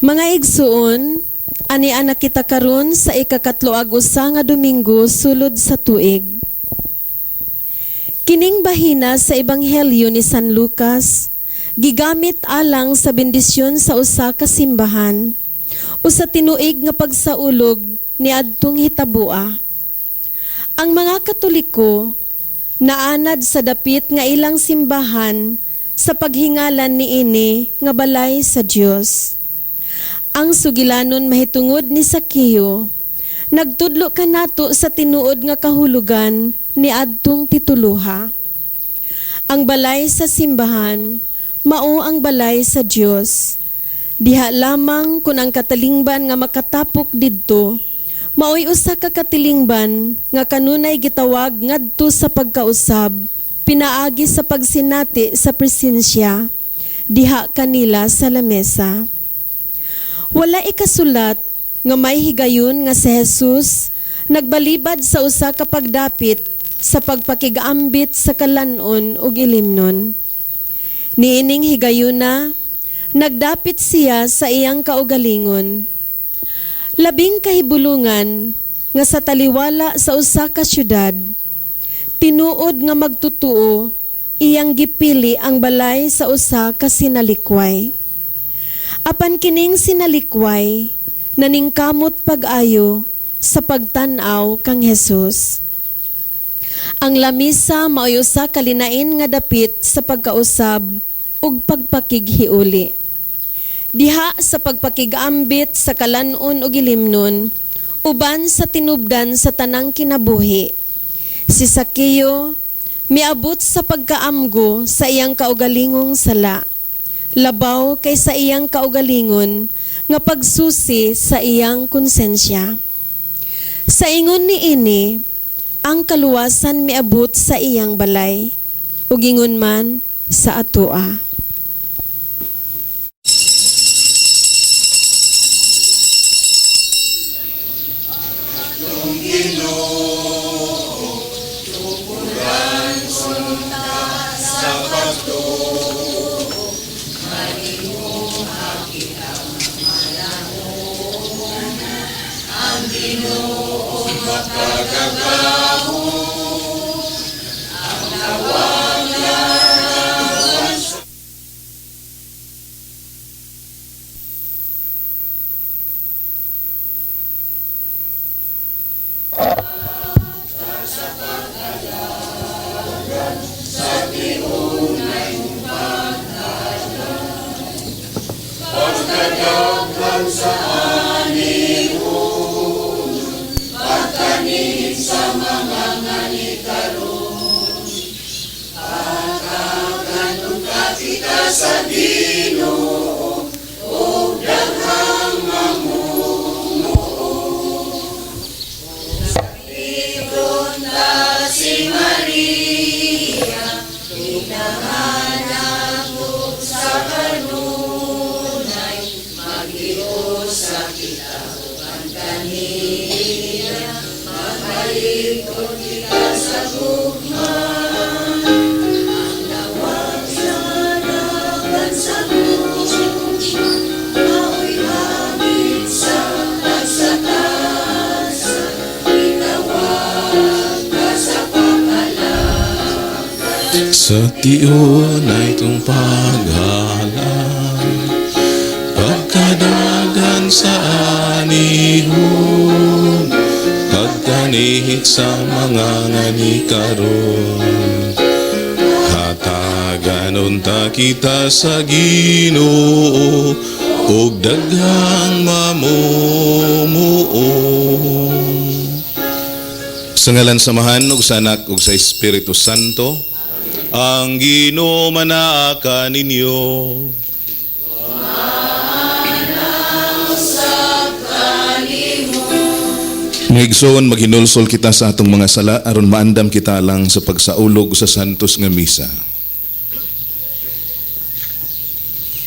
Mga igsuon, ani ana kita karon sa 31 nga Domingo sulod sa tuig. Kining bahina sa Ebanghelyo ni San Lucas gigamit alang sa bendisyon sa usa ka simbahan o sa tinuig nga pagsaulog ni adtong hitabua. Ang mga Katoliko naanad sa dapit nga ilang simbahan sa paghingalan niini nga balay sa Dios. Ang sugilanon mahitungod ni Sakeo nagtudlo kanato sa tinuod nga kahulugan ni adtong tituluha. Ang balay sa simbahan mao ang balay sa Dios. Diha lamang kun ang katalingban nga makatapok didto maoy usa ka katilingban nga kanunay gitawag ngadto sa pagkausab pinaagi sa pagsinati sa presensya diha kanila sa lamesa. Wala ikasulat nga may higayon nga si Jesus nagbalibad sa usa ka pagdapit sa pagpakigambit sa kalanon ug ilimnon. Niining higayuna, nagdapit siya sa iyang kaugalingon. Labing kahibulungan nga sa taliwala sa usa ka syudad, tinuod nga magtutuo, iyang gipili ang balay sa usa ka sinalikway. Apan kining sinalikway, naningkamot pag-ayo sa pagtan-aw kang Jesus. Ang lamisa maoy usa ka linain nga dapit sa pagkausab ug pagpakighiuli. Diha sa pagpakigambit sa kalanon ug ilimnon, uban sa tinubdan sa tanang kinabuhi. Si Sakeo miabot sa pagkaamgo sa iyang kaugalingong sala, labaw kay sa iyang kaugalingon nga pagsusi sa iyang konsensya. Sa ingon ni ini, ang kaluwasan miabot sa iyang balay, ug ingon man sa atoa. Sa tiyon ay itong paghalan, pagkadagan sa anihon, pagkanihit sa mga nganikaron. Hatagan unta kita sa Ginoo ug daghang mamumuo. Sa ngalan sa Amahan ug sa Anak ug sa Espiritu Santo, ang Ginoo manaa kaninyo. Mga igsoon, maghinulsol kita sa atong mga sala aron maandam kita lang sa pagsaulog sa santos nga misa.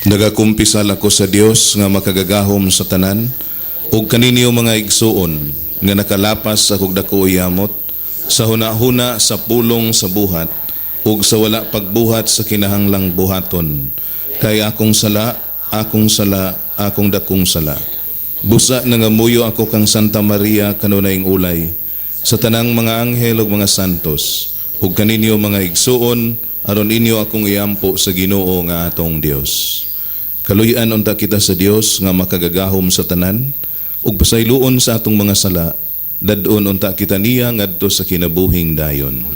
Nagakumpisal ako sa Dios nga makagagahom sa tanan ug kaninyo mga igsoon nga nakalapas sa akong dako yamot sa hunahuna, sa pulong, sa buhat ug sa wala pagbuhat sa kinahanglang buhaton. Kay akong sala akong sala, akong dakong sala. Busa nangamuyo ako kang Santa Maria kanunayng ulay, sa tanang mga anghel ug mga santos, ug kaninyo mga igsuon, aron inyo akong iampo sa Ginoo nga atong Dios. Kaluy-an unta kita sa Dios nga makagagahom sa tanan, ug pasayloon sa atong mga sala, dad-on unta kita niya ngadto sa kinabuhing dayon.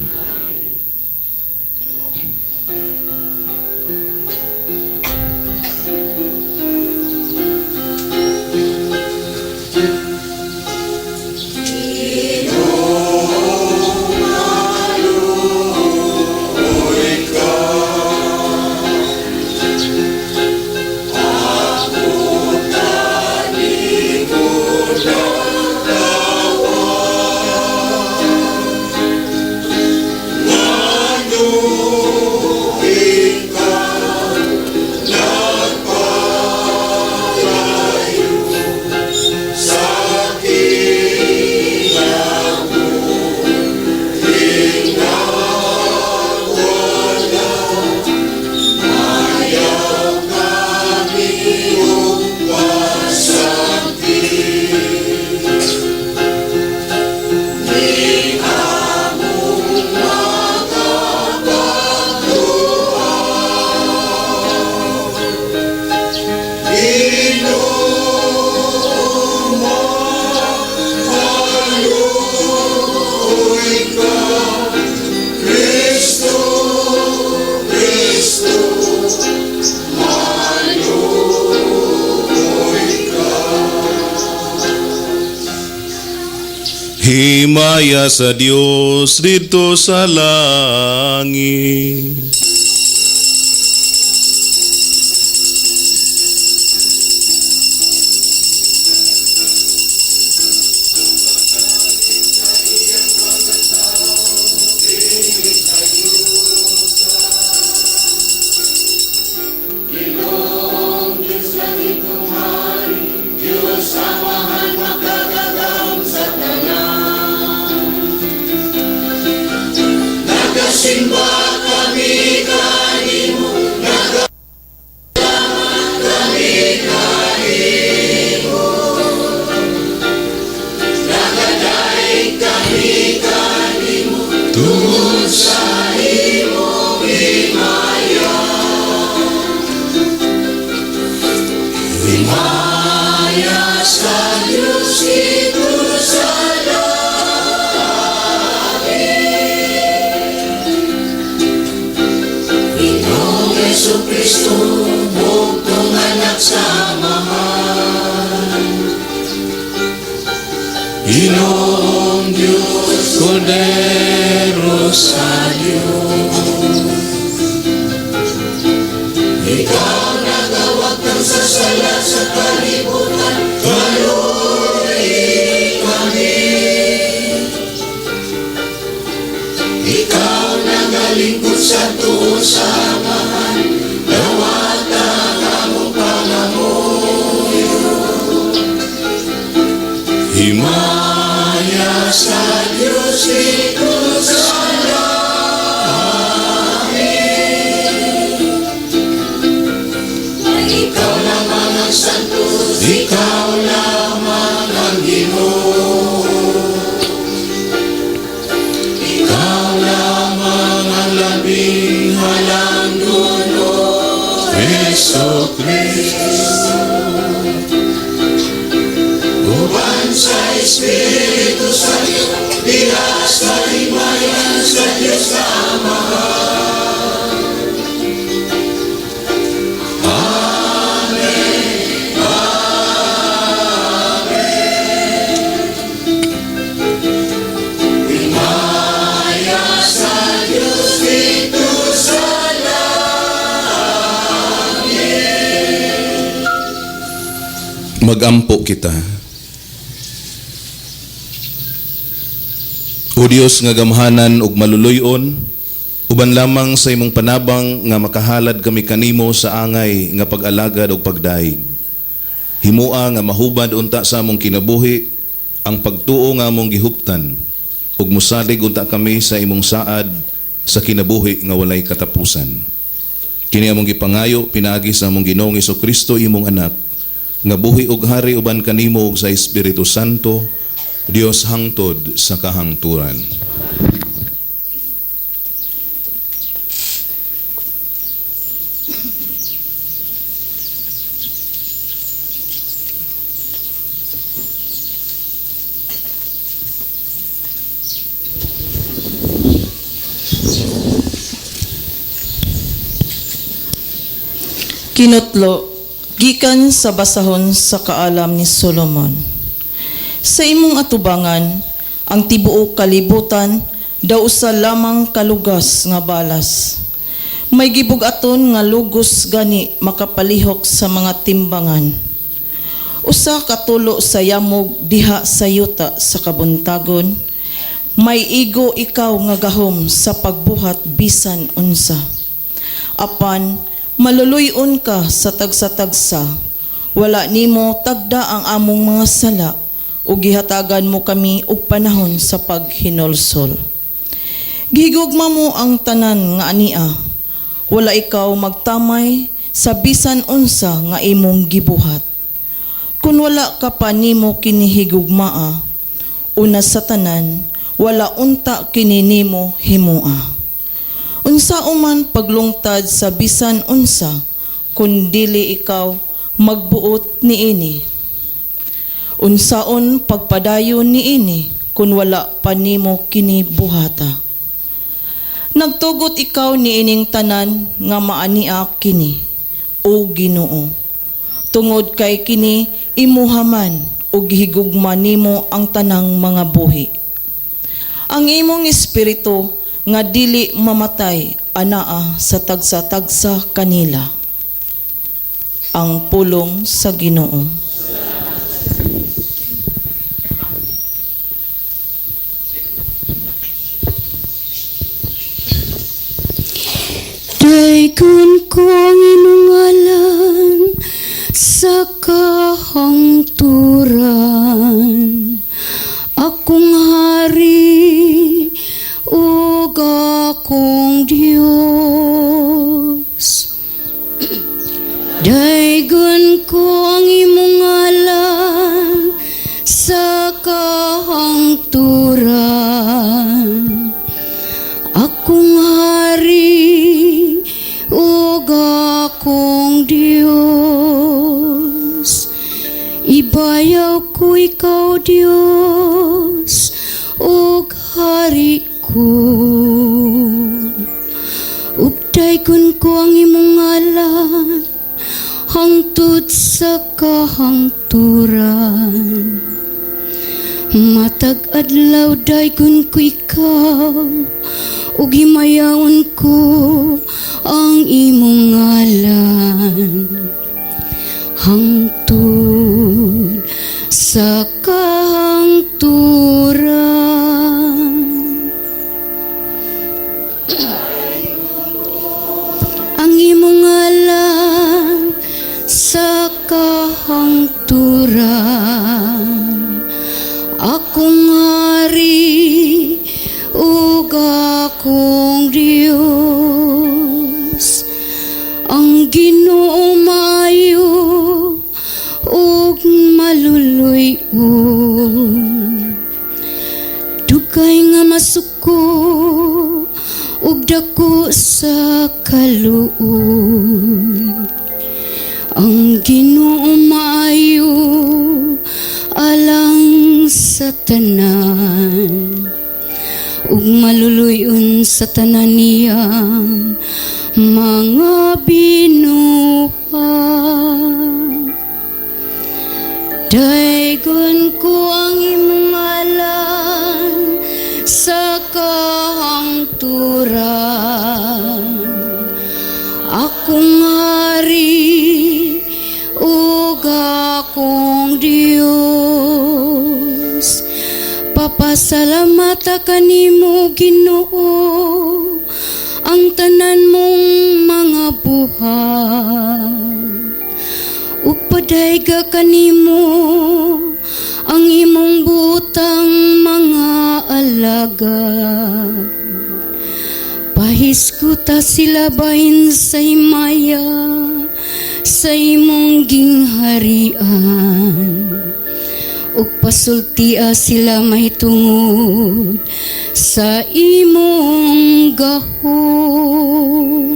Himaya sa Dios didto sa langit. Tungod sa Kristo, bugtong anak sa Amahan. Ginoong Diyos, Kordero sa Diyos. Ikaw nagawagtang sa sala sa kalibutan, kaluoy kami. Ikaw nagalingkod sa tuo sa Amahan, dawata among pangamuyo. Himaya Sa Diyos ito sa langit. Ikaw lamang ang santo, ikaw lamang ang Ginoo. Ikaw lamang ang labing halang dulo, Hesu Kristo. Uban sa Espiritu Santo, diha sa himayan sa Diyos na Amahan. Amen. Amen. Himaya sa Diyos dito sa langit. Magampo kita. O Dios nga gamhanan ug maluluyon, uban lamang sa imong panabang nga makahalad kami kanimo sa angay nga pag-alagad ug pagdayeg. Himua nga mahubad unta sa among kinabuhi ang pagtuo nga among gihuptan ug mosalig unta kami sa imong saad sa kinabuhi nga walay katapusan. Kini among gipangayo pinaagi sa among Ginoong Kristo, imong anak, nga buhi ug hari uban kanimo ug sa Espiritu Santo, Dios hangtod sa kahangturan. Kinutlo, gikan sa basahon sa kaalam ni Solomon. Sa imong atubangan, ang tibuok kalibutan daw usa lamang kalugas nga balas. May gibug-aton nga lugos gani makapalihok sa mga timbangan. Usa ka tulo sa yamog diha sa yuta sa kabuntagon, may igo ikaw nga gahom sa pagbuhat bisan unsa. Apan maluluy-on ka sa tagsa-tagsa, wala nimo tagda ang among mga sala, ug gihatagan mo kami og panahon sa paghinulsol. Gihigugma mo ang tanan nga ania, wala ikaw magtamay sa bisan unsa nga imong gibuhat. Kun wala ka pa nimo kinihigugmaa, una sa tanan, wala unta kini nimo himua. Unsa man paglungtad sa bisan unsa, kun dili ikaw magbuot niini. Unsaon pagpadayon niini kun wala pa nimo kini buhata. Nagtugot ikaw niining tanan nga maania kini, o Ginoo. Tungod kay kini imuha man ug gihigugma nimo ang tanang mga buhi. Ang imong espiritu nga dili mamatay anaa sa tagsa-tagsa kanila. Ang pulong sa Ginoo. Daygon ko ang imong ngalan sa kahangturan. Akong hari ug akong Dios. Daygon ko ang imong ngalan sa kahangturan. Akong hari ug akong Dios. Ibayaw ko ikaw, Dios, ug hari ko. Ug daygon ko ang imong ngalan hangtod sa kahangturan. Matag adlaw daygon ko ikaw ug himayaon ko ang imong ngalan hangtod sa kahangturan. Ang imong ngalan sa kahangturan. Akong hari ug akong Dios. Ang Ginoo maayo ug maluluy-on. Dugay nga masuko ug dako sa kaluoy. Ang Ginoo maayo alang sa tanan ug maluluy-on sa tanan niyang mga binuhat. Daygon ko ang imong ngalan sa kahangturan. Akong hari ug akong Dios. Papasalamata kanimo, Ginoo, ang tanan mong mga buhat. Ug padayga kanimo ang imong butang mga alagad. Pahisguta sila bahin sa himaya sa imong gingharian ug pasultia sila mahitungod sa imong gahom.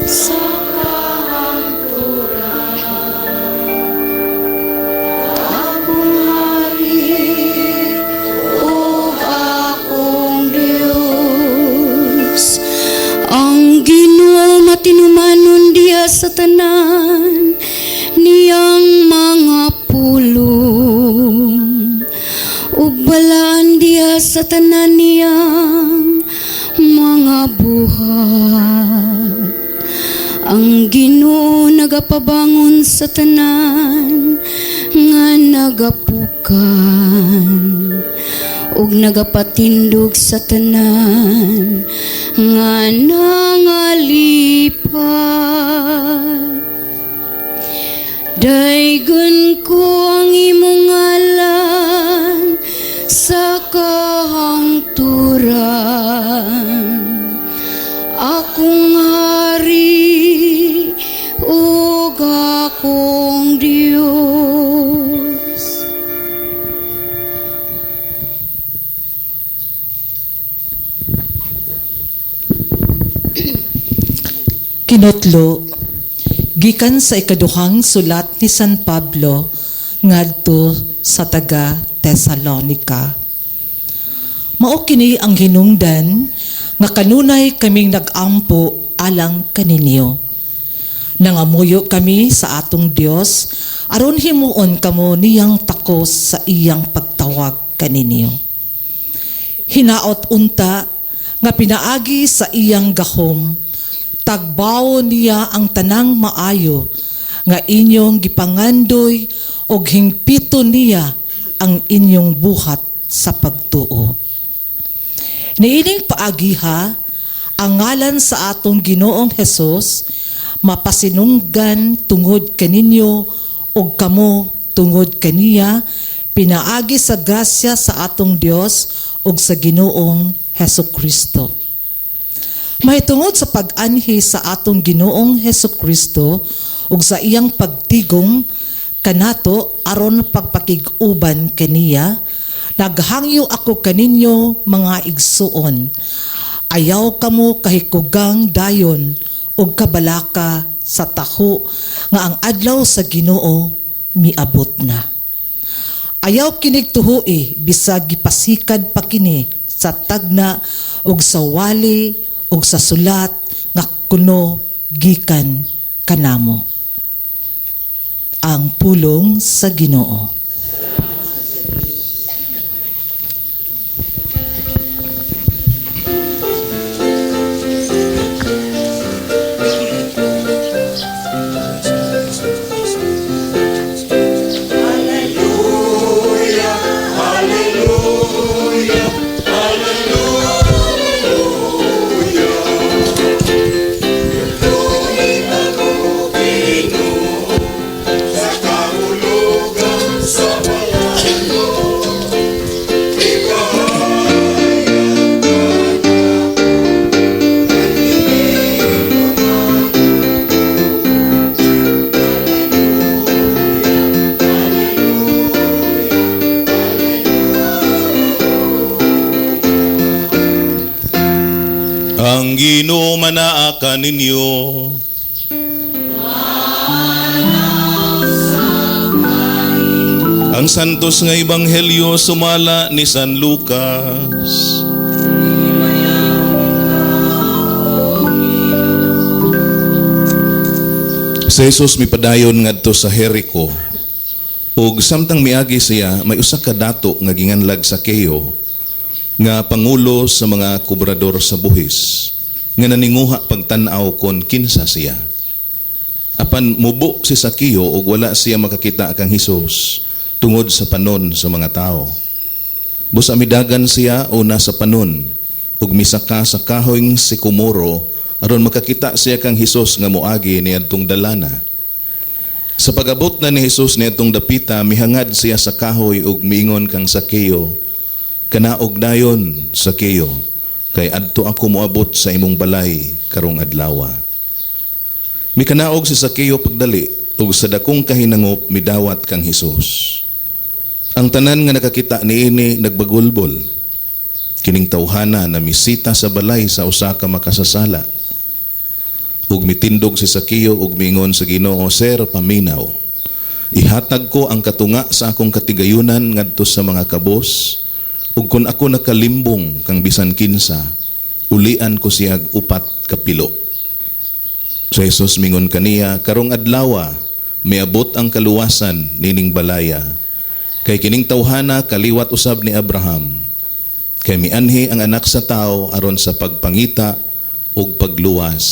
Sa akong hari ug akong Dios. Ang Ginoo matinumanon diha sa tanan niyang mga pulong ug balaan diha sa tanan niyang mga buhat. Ang Ginoo nagapabangon sa tanan nga nagapukan ug nagapatindog sa tanan nga nangalipat. Daygon ko ang imong ngalan sa kahangturan. Akong hari ug akong Dios. Kinotlo, gikan sa ikaduhang sulat ni San Pablo ngadto sa taga Tesalonica. Mao kini ang hinungdan nga kanunay kaming nag-ampo alang kaninyo. Nangamuyo kami sa atong Dios aron himuon kamo niyang takos sa iyang pagtawag kaninyo. Hinaot unta nga pinaagi sa iyang gahom, tagbawo niya ang tanang maayo nga inyong gipangandoy og hingpito niya ang inyong buhat sa pagtuo. Niining paagiha, ang ngalan sa atong Ginoong Hesus mapasinunggan tungod kaninyo ug kamo tungod kaniya pinaagi sa grasya sa atong Dios ug sa Ginoong Hesus Kristo. Mahitungod sa pag-anhi sa atong Ginoong Hesus Kristo ug sa iyang pagtigom kanato aron pagpakig-uban kaniya, naghangyo ako kaninyo, mga igsuon. Ayaw kamo kahikugang dayon ug kabalaka sa taho nga ang adlaw sa Ginoo miabot na. Ayaw kinig tuhui bisag gipasikad pa kini sa tagna ug sa wali ug sa sulat nga kuno gikan kanamo. Ang pulong sa Ginoo. Sa kahulugan sa palayo, Ang Ginoo manaa kaninyo. Ang santos nga ebanghelyo sumala ni San Lucas. Si Jesus mipadayon ngadto sa Jericho. Ug samtang miagi siya, may usa ka dato nga ginganlag sa Keo nga pangulo sa mga kobrador sa buhis nga naninguha pagtan-aw kon kinsa siya. Apan mubo si Sakeo ug wala siya makakita kang Hesus tungod sa panon sa mga tao. Busa midagan siya una sa panon ug misaka sa kahoyng sikomoro aron makakita siya kang Hesus nga moagi niadtong dalana. Sa pag-abot na ni Jesus niadtong dapita, mihangad siya sa kahoy ug miingon kang Sakeo, "Kanaog dayon, Sakeo, kay adto ako moabot sa imong balay karong adlawa." Mikanaog si Sakeo pagdali ug sa dakong kahinangop midawat kang Hesus. Ang tanan nga nakakita niini nagbagulbol. "Kining tawhana namisita sa balay sa usa ka makasasala." Ug mitindog si Sakeo ug miingon sa Ginoo, "Sir, paminaw. Ihatag ko ang katunga sa akong katigayunan ngadto sa mga kabos, ug kung ako nakalimbong kang bisan kinsa, ulian ko siyag upat kapilo." Si Jesus mingon kaniya, "Karong adlawa miabot ang kaluwasan nining balaya, kay kining tawhana kaliwat usab ni Abraham. Kay mianhi ang Anak sa Tao aron sa pagpangita ug pagluwas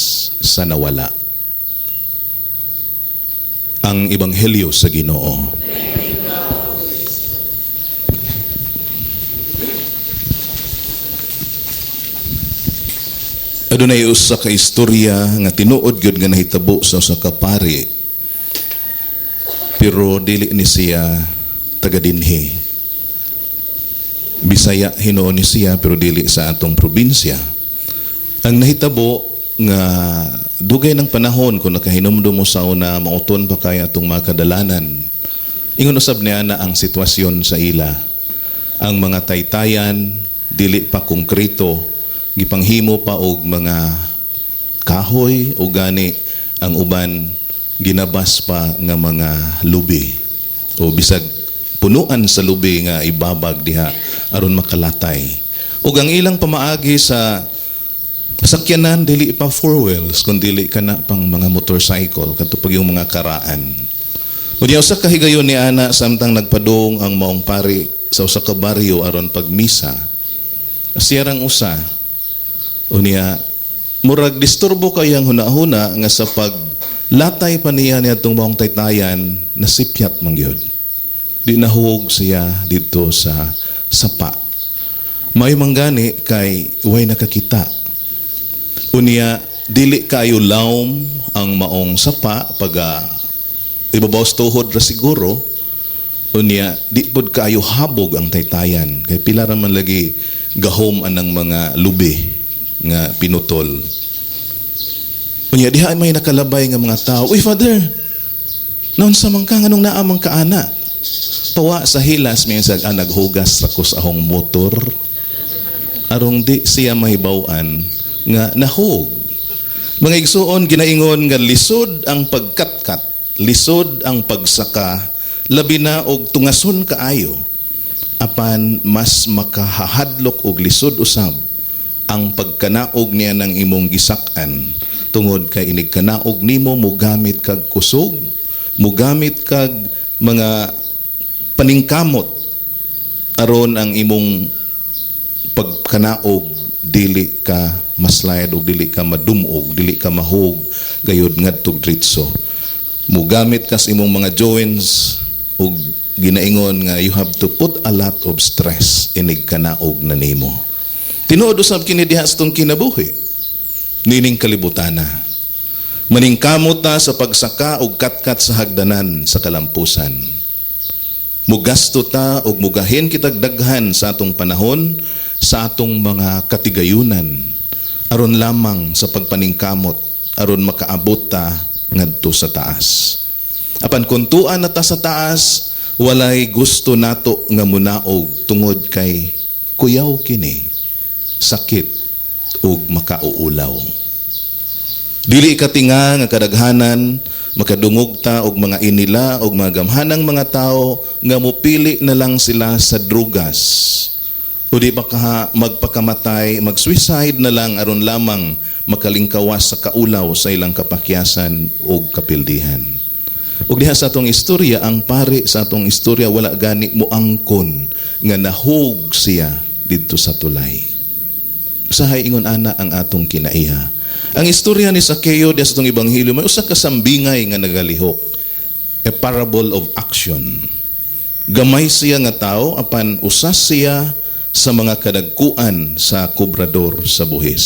sa nawala." Ang Ebanghelyo sa Ginoo. Adunay usa ka istorya nga tinuod gyud nga nahitabo sa usa ka pari, pero dili ni siya taga dinhi. Bisaya hinuon ni siya, pero dili sa atong probinsya. Ang nahitabo nga dugay ng panahon, kung nakahinumdum mo sa una, mauton pa kay atong mga kadalanan. Ingon usab niya na ang sitwasyon sa ila. Ang mga taytayan dili pa konkreto, gipanghimo pa og mga kahoy o gani ang uban ginabas pa nga mga lubi o bisag punuan sa lubi nga ibabag diha aron makalatay. Ug ang ilang pamaagi sa sakyanan, dili pa four wheels kun dili kana pang mga motorcycle, kadto pag yung mga karaan. Unya usa ka higayon ni ana, samtang nagpadung ang maong pari sa usa ka baryo aron pagmisa, siya rang usa. Unya murag disturbo kayang hunahuna nga sa paglatay pa niya niadtong maong taytayan, nasipyat man gyud. Di nahuog siya didto sa sapa. May manggani kay way nakakita. Unya dili kayo lawm ang maong sapa, pag ibabaw sa tuhod ra siguro. Unya di pod kaayo habog ang taytayan kay pila ra man lagi gahom anang mga lubi nga pinutol. Unya diha may nakalabay nga mga tao. "Uy, Father, naunsa man ka? Nganong naa man ka ana?" Pawa sa hilas, minsan ah, "Naghugas ra ko sa akong motor," arong di siya mahibaw-an nga nahug. Mga igsuon, ginaingon nga lisod ang pagkatkat, lisod ang pagsaka, labi na og tungason kaayo. Apan mas makahahadlok og lisod usab ang pagkanaog niya ng imong gisak-an, tungod kay inig kanaog nimo, mugamit kag kusog, mugamit kag mga paningkamot aron ang imong pagkanaog dili ka maslide og dili ka madumog, dili ka mahug gayud ngadtog dritso. Mugamit kas imong mga joints ug ginaingon nga you have to put a lot of stress inig kanaog na nimo. Tinuod usab kini diha sa tong kinabuhi nining kalibutana. Maningkamot ta sa pagsaka og katkat sa hagdanan sa kalampusan. Mugasto ta og mugahin kitag daghan sa atong panahon, sa atong mga katigayunan, aron lamang sa pagpaningkamot aron makaabot ta ngadto sa taas. Apan kung tuan na ta sa taas, walay gusto nato nga munaog tungod kay kuyaw kini, sakit ug makauulaw. Dili katinga nga kadaghanan makadungog ta og mga inila og mga gamhanang mga tawo nga mupili na lang sila sa drugas o di ba ka magpakamatay, mag-suicide na lang aron lamang makalingkawas sa kaulaw sa ilang kapakyasan o kapildihan. Ug diha sa atong istorya, ang pari sa atong istorya wala gani moangkon nga nahug siya didto sa tulay. Usahay ingon ana ang atong kinaiha. Ang istorya ni Sakeo diha sa atong ebanghelyo may usa ka sambingay nga nagalihok. A parable of action. Gamay siya nga tao, apan usas siya sa mga kadagkuan sa kobrador sa buhis.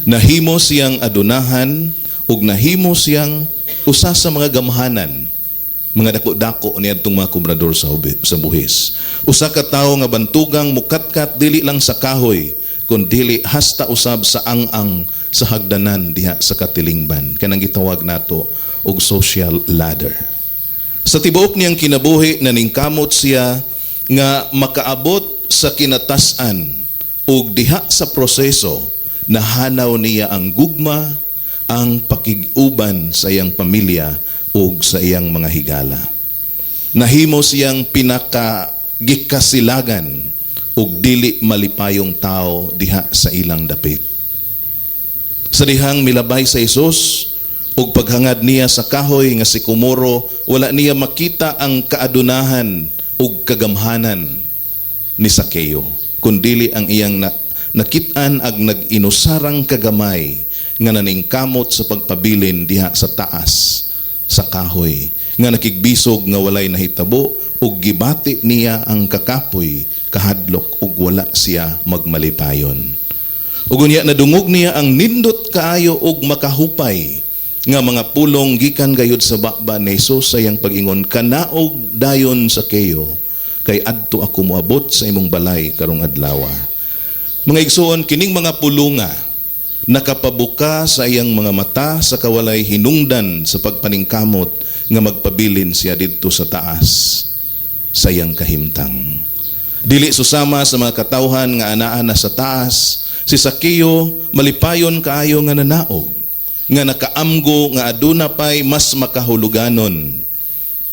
Nahimo siyang adunahan ug nahimo siyang Usa sa mga gamhanan, mga dako-dako niadtong mga kobrador sa buhis. Usa ka tawo nga bantugang mukatkat dili lang sa kahoy, kun dili hasta usab sa ang-ang sa hagdanan diha sa katilingban, kanang gitawag nato og social ladder. Sa tibuok niyang kinabuhi, naningkamot siya nga makaabot sa kinatasan ug diha sa proseso nahanaw niya ang gugma, ang pakig-uban sa iyang pamilya ug sa iyang mga higala. Nahimo siyang pinaka gikasilagan ug dili malipayong tao diha sa ilang dapit. Sa dihang milabay sa Jesus ug paghangad niya sa kahoy nga sikomoro, wala niya makita ang kaadunahan ug kagamhanan ni Sakeo, kundili ang iyang nakit-an ag nag-inusarang kagamay nga naningkamot sa pagpabilin diha sa taas sa kahoy, nga nakigbisog nga walay nahitabo, ug gibati niya ang kakapoy, kahadlok ug wala siya magmalipayon. Ug unya nadungog niya ang nindot kaayo ug makahupay nga mga pulong gikan gayud sa baba ni Jesus sa iyang pag-ingon, "Kanaog dayon, Sakeo, kay adto ako moabot sa imong balay karong adlaw." Mga igsoon, kining mga pulunga nakapabuka sa iyang mga mata sa kawalay hinungdan sa pagpaningkamot nga magpabilin siya didto sa taas sa iyang kahimtang. Dili susama sa mga katawhan nga anaa na sa taas, si Sakeo malipayon kaayo nga nanaog, nga nakaamgo nga aduna pay mas makahuluganon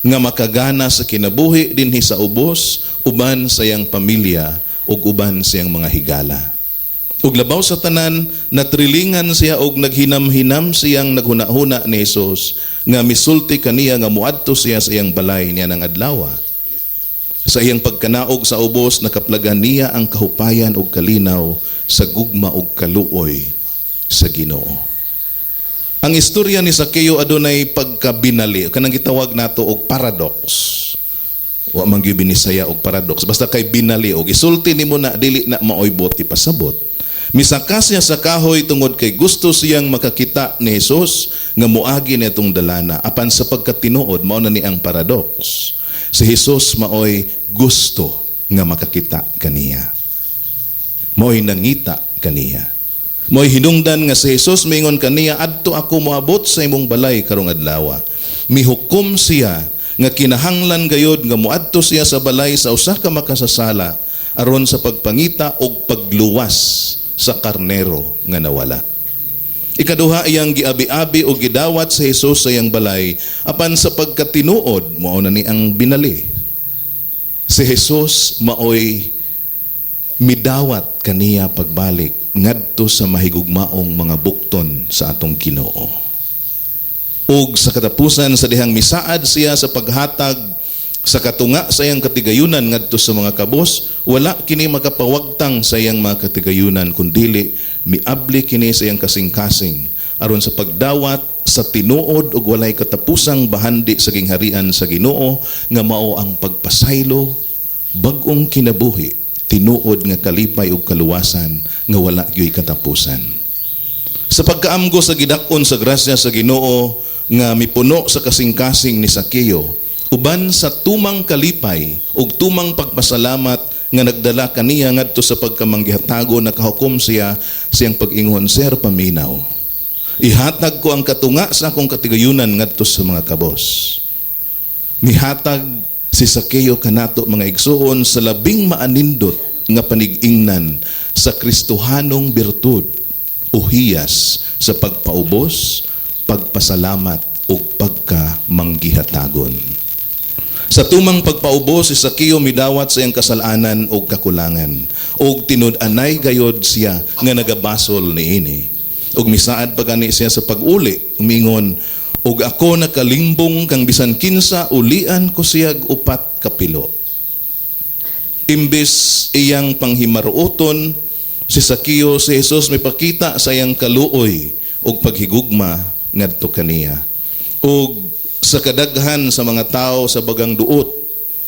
nga makagana sa kinabuhi dinhi sa ubos uban sa iyang pamilya ug uban sa iyang mga higala. Ug labaw sa tanan, natrilingan siya og naghinam-hinam siyang naghuna-huna ni Jesus nga misulti kaniya nga muadto siya sa iyang balay niya ng adlaw. Sa iyang pagkanaog sa ubos, nakaplagan niya ang kahupayan ug kalinaw sa gugma ug kaluoy sa Ginoo. Ang istorya ni Sakeo adunay pagkabinali, kanang gitawag nato og paradox. Wa man gyud binisaya og paradox. Basta kay binali og isulti nimo na, dili na maoy buot ipasabot. Misaka siya sa kahoy tungod kay gusto siyang makakita ni Jesus nga muagi nitong dalana. Apan sa pagkatinuod, mao na ni ang paradox. Si Jesus maoy gusto nga makakita kaniya. Maoy nangita kaniya. Maoy hinungdan nga si Jesus mingon kaniya, "Adto ako moabot sa imong balay karong adlaw." Mihukom siya nga kinahanglan gayod nga moadto siya sa balay sa usa ka makasasala aron sa pagpangita og pagluwas sa karnero nga nawala. Ikaduha, iyang giabi-abi o gidawat sa Jesus sa iyang balay, apan sa pagkatinuod, mao na ni ang binali. Si Jesus maoy midawat kaniya pagbalik ngadto sa mahigugmaong mga bukton sa atong Ginoo. Ug sa katapusan, sa dihang misaad siya sa paghatag sa katunga sa iyang katigayunan ngadto sa mga kabos, wala kini makapawagtang sa iyang mga katigayunan, kundili miabli kini sa iyang kasing-kasing aron sa pagdawat sa tinuod ug walay katapusang bahandi sa gingharian sa Ginoo nga mao ang pagpasaylo, bag-ong kinabuhi, tinuod nga kalipay ug kaluwasan nga wala gyoy katapusan. Sa pagkaamgo sa gidak-on sa grasya sa Ginoo nga mipuno sa kasing-kasing ni Sakeo, uban sa tumang kalipay ug tumang pagpasalamat nga nagdala kaniya ngadto sa pagkamanggihatago, nakahukom siya siyang pag-ingon, "Sir, paminaw. Ihatag ko ang katunga sa akong katigayunan ngadto sa mga kabos." Mihatag si Sakeo kanato, mga igsuon, sa labing maanindot nga panig-ingnan sa Kristohanong birtud o hiyas sa pagpaubos, pagpasalamat ug pagkamanggihatagon. Sa tumang pagpaubos, si Sakeo midawat sa iyang kasalanan ug kakulangan ug tinud-anay gayod siya nga nagabasol niini. Ug misaad pa gani siya sa pag-uli, umingon, "Ug ako nakalimbong kang bisan kinsa, ulian ko siyag 4 ka pilo." Imbes iyang panghimaruoton si Sakeo, si Jesus may pakita sa iyang kaluoy ug paghigugma ngadto kaniya. Ug sa kadaghan sa mga tao sa bagang duot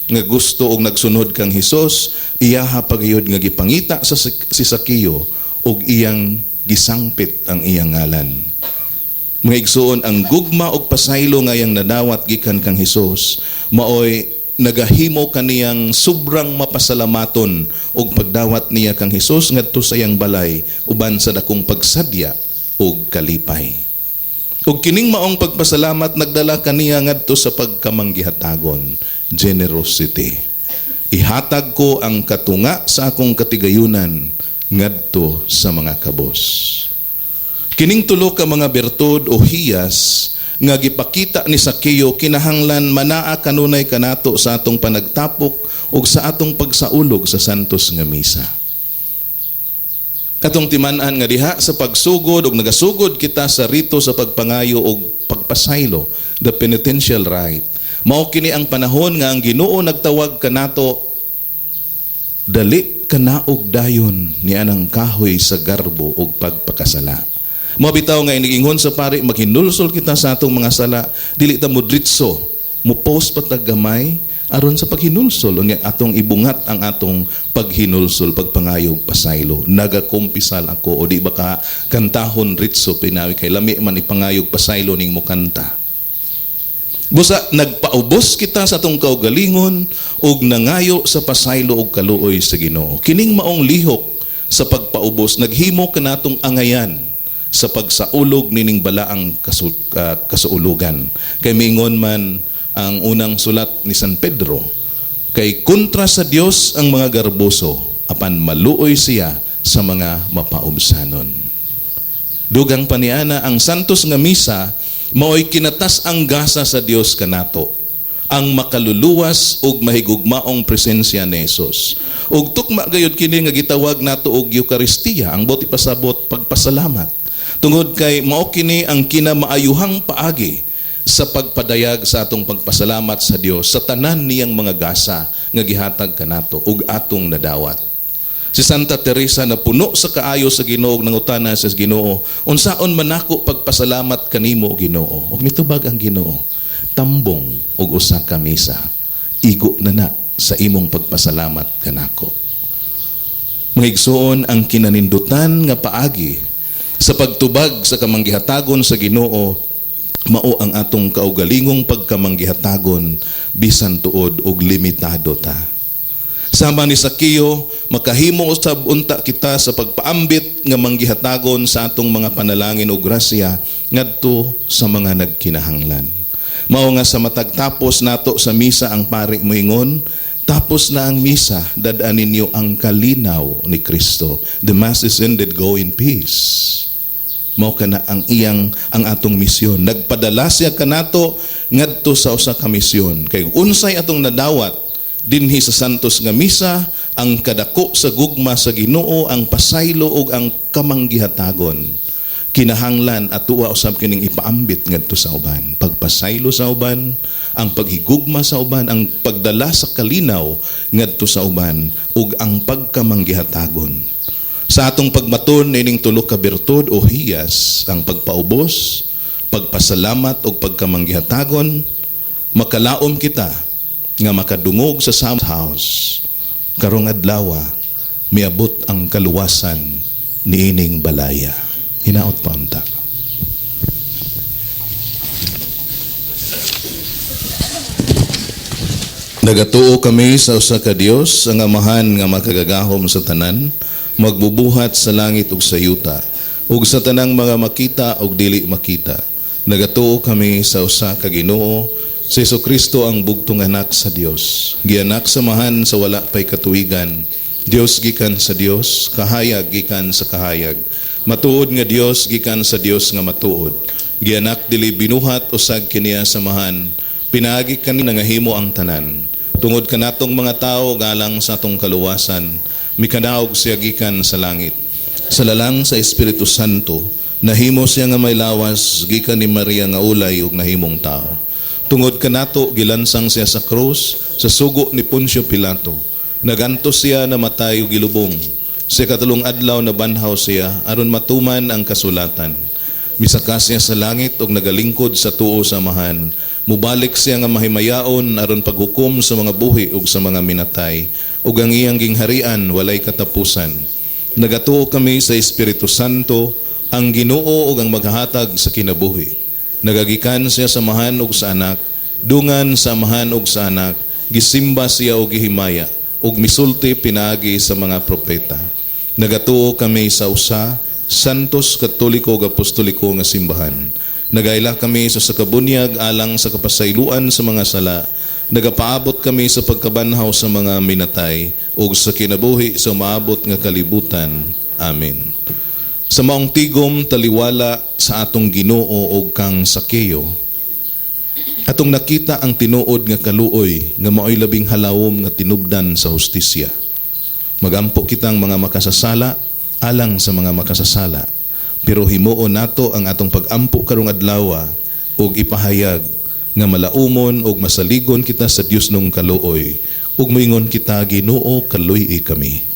nga gusto og nagsunod kang Hesus, iyaha pagayod nga gipangita sa si Sakeo ug iyang gisangpit ang iyang ngalan. Mga igsuon, ang gugma og pasaylo nga iyang nadawat gikan kang Hesus maoy nagahimo kaniyang sobrang mapasalamaton og pagdawat niya kang Hesus ngadto sa iyang balay uban sa dakong pagsadya og kalipay. Ug kining maong pagpasalamat nagdala kaniya ngadto sa pagkamanggihatagon, generosity. Ihatag ko ang katunga sa akong katigayunan ngadto sa mga kabos. Kining tulo ka mga bertud o hiyas nga gipakita ni Sakeo kinahanglan manaa kanunay kanato sa atong panagtapok ug sa atong pagsaulog sa santos nga misa. Katong timan-an nga diha sa pagsugod ug nagasugod kita sa rito sa pagpangayo og pagpasaylo, the penitential rite. Mao kini ang panahon nga ang Ginoo nagtawag kanato, dali kanaog dayon ni anang kahoy sa garbo ug pagpakasala. Mao bitaw nga inigingon sa pari, maghinulsol kita sa atong mga sala, dili ta modritso, mo post pa tag gamay aron sa paghinulsol, unya atong ibungat ang atong paghinulsol, pagpangayog pasaylo. Nagakumpisal ako, o di ba ka kantahon ritso pinawi kay lami man ipangayog pasaylo ning mukanta. Busa nagpaubos kita sa atong kaugalingon ug nangayo sa pasaylo ug kaluoy sa Ginoo. Kining maong lihok sa pagpaubos naghimo kanatong angayan sa pagsaulog nining balaang kasuulugan. Kay miingon man ang unang sulat ni San Pedro, kay kontra sa Dios ang mga garboso, apan maluoy siya sa mga mapaubsanon. Dugang paniana, ang santos nga misa maoy kinatas ang gasa sa Dios kanato, ang makaluluwas ug mahigugmaong presensya ni Jesus. Ug tukma gayud kini nga gitawag nato og Eukaristiya, ang buot ipasabot pagpasalamat. Tungod kay mao kini ang kinamaayuhang paagi sa pagpadayag sa atong pagpasalamat sa Dios sa tanan niyang mga gasa nga gihatag kanato ug atong nadawat. Si Santa Teresa na puno sa kaayo sa Ginoo nangutana sa Ginoo, unsaon man nako pagpasalamat kanimo, Ginoo? Ug mitubag ang Ginoo, tambong og usa ka misa, igo na na sa imong pagpasalamat kanako. Mga igsoon, ang kinanindutan nga paagi sa pagtubag sa kamanggihatagon sa Ginoo mao ang atong kaugalingong pagkamanggihatagon bisan tuod og limitado ta. Sama ni Sakeo, makahimo usab unta kita sa pagpaambit nga manggihatagon sa atong mga panalangin o grasya ngadto sa mga nagkinahanglan. Mao nga sa matag tapos nato sa misa ang pari moingon, tapos na ang misa, dad-an ninyo ang kalinaw ni Kristo. The Mass is ended, go in peace. Mao kana ang iyang ang atong misyon. Nagpadala siya kanato ngadto sa usa ka misyon. Kay unsay atong nadawat dinhi sa santos nga misa, ang kadako sa gugma sa Ginoo, ang pasaylo ug ang kamanggihatagon. Kinahanglan atua usab kining ipaambit ngadto sa uban. Pagpasaylo sa uban, ang paghigugma sa uban, ang pagdala sa kalinaw ngadto sa uban ug ang pagkamanggihatagon. Sa atong pagmaton nining tulo ka bertud o hiyas, ang pagpaubos, pagpasalamat ug pagkamanggihatagon, makalaom kita nga makadungog sa Sam House karong adlaw miabot ang kaluwasan niining balaya. Hinaot pa unta. Nagatuo kami sa usa ka Dios, ang Amahan nga makagagahom sa tanan, magbubuhat sa langit ug sa yuta, ug sa tanang mga makita ug dili makita. Nagatuo kami sa usa ka Ginoo, si Hesukristo ang bugtong anak sa Dios. Gianak sa Amahan sa wala pay katuigan. Dios gikan sa Dios, kahayag gikan sa kahayag. Matuod nga Dios gikan sa Dios nga matuod. Gianak dili binuhat usag kiniya sa Amahan, pinaagi kani nangahimo ang tanan. Tungod kanatong mga tawo galang sa atong kaluwasan, mikanaog siya gikan sa langit. Sa lalang sa Espiritu Santo, nahimo siya nga may lawas gikan ni Maria nga ulay ug nahimong tao. Tungod kanato gilansang siya sa krus sa sugo ni Poncio Pilato. Nagantos siya namatay ug gilubong. Sa katulong adlaw nabanhaw siya aron matuman ang kasulatan. Misaka siya sa langit ug nagalingkod sa tuo sa Amahan. Mubalik siya nga mahimayaon aron paghukom sa mga buhi ug sa mga minatay, ug ang iyang gingharian walay katapusan. Nagatuo kami sa Espiritu Santo, Ang Ginoo ug ang maghahatag sa kinabuhi. Nagagikan siya sa Amahan ug sa Anak, dungan sa Amahan ug sa Anak, gisimba siya og gihimaya ug misulti pinaagi sa mga propeta. Nagatuo kami sa usa, Santos Katoliko ug Apostoliko nga simbahan. Nagaila kami sa sakabunyag alang sa kapasayloan sa mga sala. Nagapaabot kami sa pagkabanhaw sa mga minatay ug sa kinabuhi sa maabot nga kalibutan. Amen. Sa maong tigom taliwala sa atong Ginoo og kang Sakeo, atong nakita ang tinuod nga kaluoy nga maoy labing halawom nga tinubdan sa hustisya. Magampo kitang mga makasasala alang sa mga makasasala. Pero himuon nato ang atong pagampo karong adlaw ug ipahayag nga malaumon ug masaligon kita sa Dios nung kaluoy ug moingon kita, Ginoo, kaluy-i kami.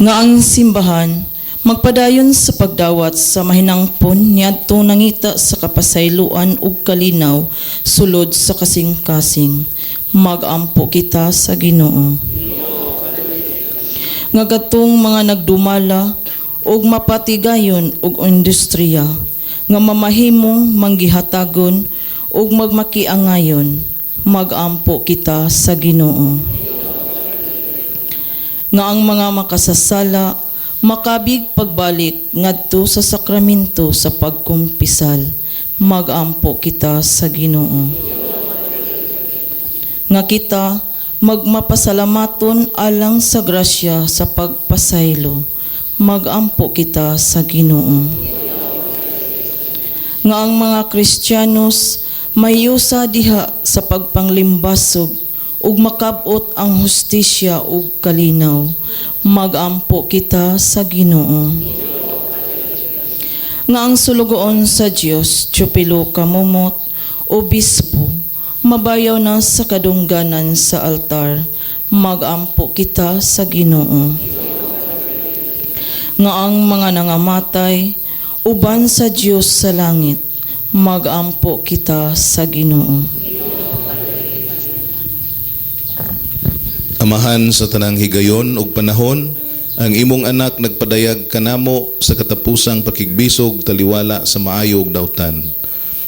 Nga ang simbahan magpadayon sa pagdawat sa mahinangpon niadtong nangita sa kapasayloan ug kalinaw sulod sa kasing-kasing. Magampo kita sa Ginoo. Nga katong mga nagdumala ug mapatigayon og industriya nga mamahimong manggihatagon ug magmakiangayon. Magampo kita sa Ginoo. Nga ang mga makasasala makabig pagbalik ngadto sa sakramento sa pagkumpisal. Magampo kita sa Ginoo. Nga kita magmapasalamaton alang sa grasya sa pagpasaylo. Magampo kita sa Ginoo. Nga ang mga Kristiyanos mayusa diha sa pagpanglimbasog ug makabot ang hustisya ug kalinaw. Magampo kita sa Ginoo. Nga ang sulugoon sa Dios, Teofilo Camomot, obispo, mabayaw na sa kadungganan sa altar. Magampo kita sa Ginoo. Nga ang mga nangamatay uban sa Dios sa langit. Magampo kita sa Ginoo. Amahan sa tanang higayon ug panahon, ang imong anak nagpadayag kanamo sa katapusang pakigbisog taliwala sa maayo ug dautan.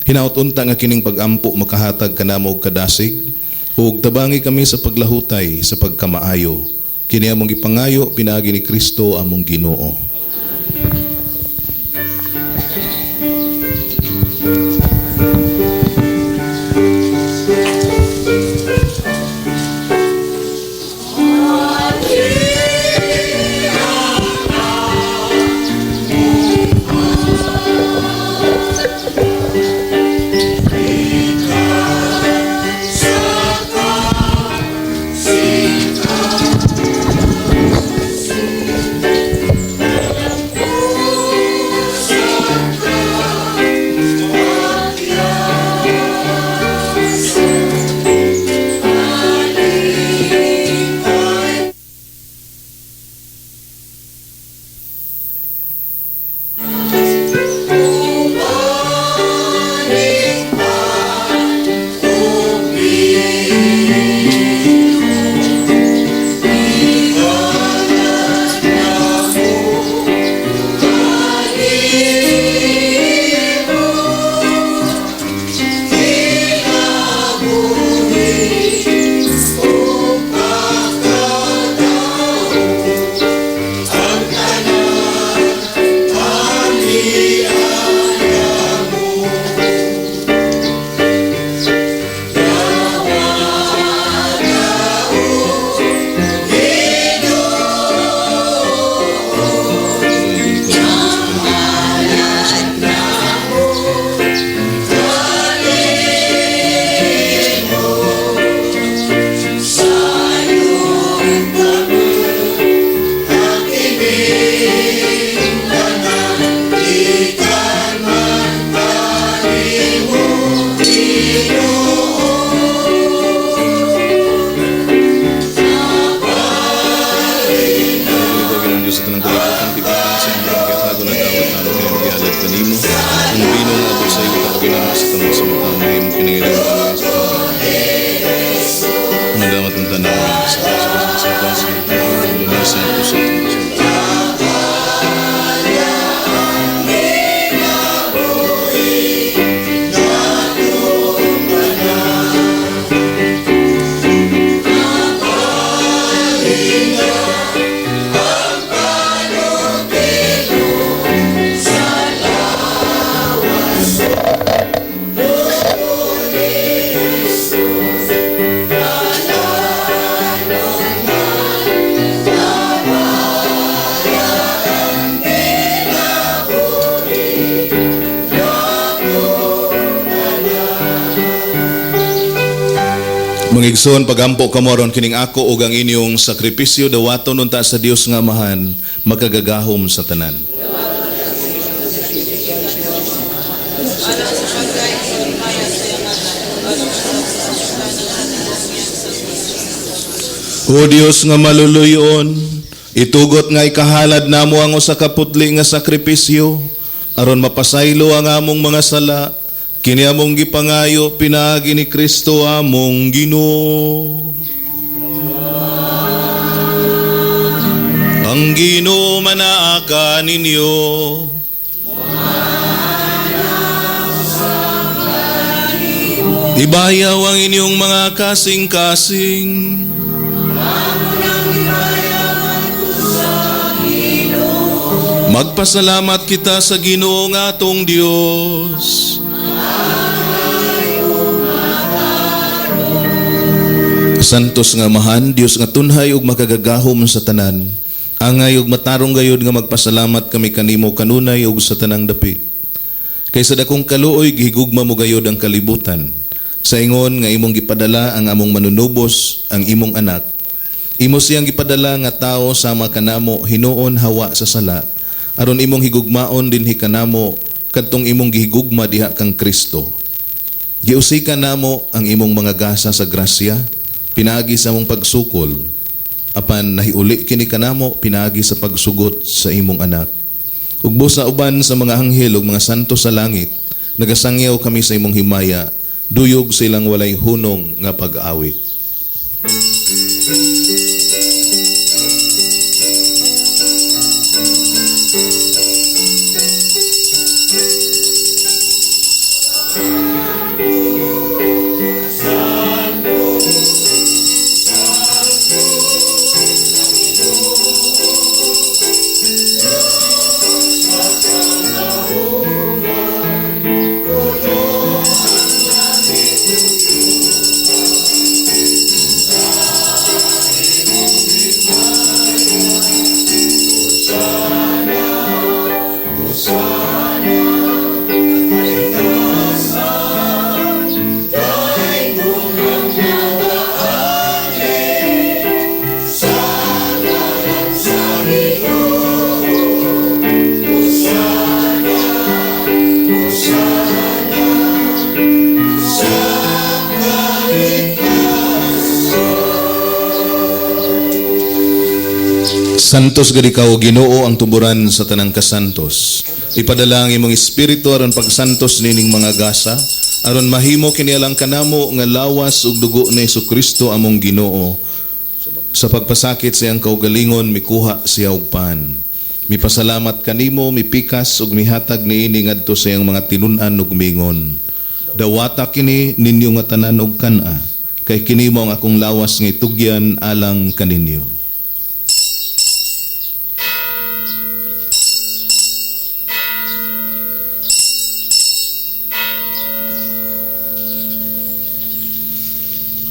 Hinaut unta nga kining pagampo makahatag kanamo og kadasig ug tabangi kami sa paglahutay sa pagkamaayo. Kini among gipangayo pinaagi ni Kristo among Ginoo. Ikaw, Ginoong Diyos, sa tanang kalibutan, tipikan sa imong pagkatago na dawat namo kay gialad kanimo. Ang bino nga abot sa iyo, tawagin namo sa tanang sa mga tao, imong kinangilan sa tanang. atong tanan. Sa Mga igsoon, pagampo kamo aron kining ako ug ang inyong sakripisyo dawaton unta sa Dios nga Amahan, makagagahom sa tanan. O Dios nga maluluyon, itugot nga ikahalad namo ang usa ka putli nga sakripisyo aron mapasaylo ang among mga sala. Kini among gipangayo pinaagi ni Kristo among Ginoo. Ang Ginoo manaa kaninyo. Ibayaw ang inyong mga kasing-kasing. Magpasalamat kita sa Ginoo nga atong Dios. Santos nga Amahan, Dios nga tunhay ug makagagahom sa tanan. Angay ug matarong gayud nga magpasalamat kami kanimo kanunay ug sa tanang dapit. Kay sa dakong kaluoy gihigugma mo gayud ang kalibutan. Sa ingon nga imong gipadala ang among manunubos, ang imong anak. Imo siyang gipadala nga tao sama kanamo hinuon hawa sa sala, aron imong higugmaon dinhi kanamo kadtong imong gihigugma diha kang Kristo. Giusikan namo ang imong mga gasa sa grasya, pinaagi sa among pagsukol, apan nahiuli kini kanamo pinaagi sa pagsugot sa imong anak. Ug busa uban sa mga anghel ug mga santo sa langit, nagasangyaw kami sa imong himaya, duyog silang walay hunong nga pag-awit. Santos gad ikaw, Ginoo, ang tuburan sa tanang kasantos. Ipadala ang imong espiritu aron pagsantos nining mga gasa, aron mahimo kini alang kanamo nga lawas ug dugo ni Hesukristo among Ginoo. Sa pagpasakit sa iyang kaugalingon, mikuha siya og pan. Mipasalamat kanimo, mipikas ug mihatag niini ngadto sa iyang mga tinun-an ug mingon. Dawata kini ninyo nga tanan og kan-a, kay kini mao ang akong lawas nga itugyan alang kaninyo.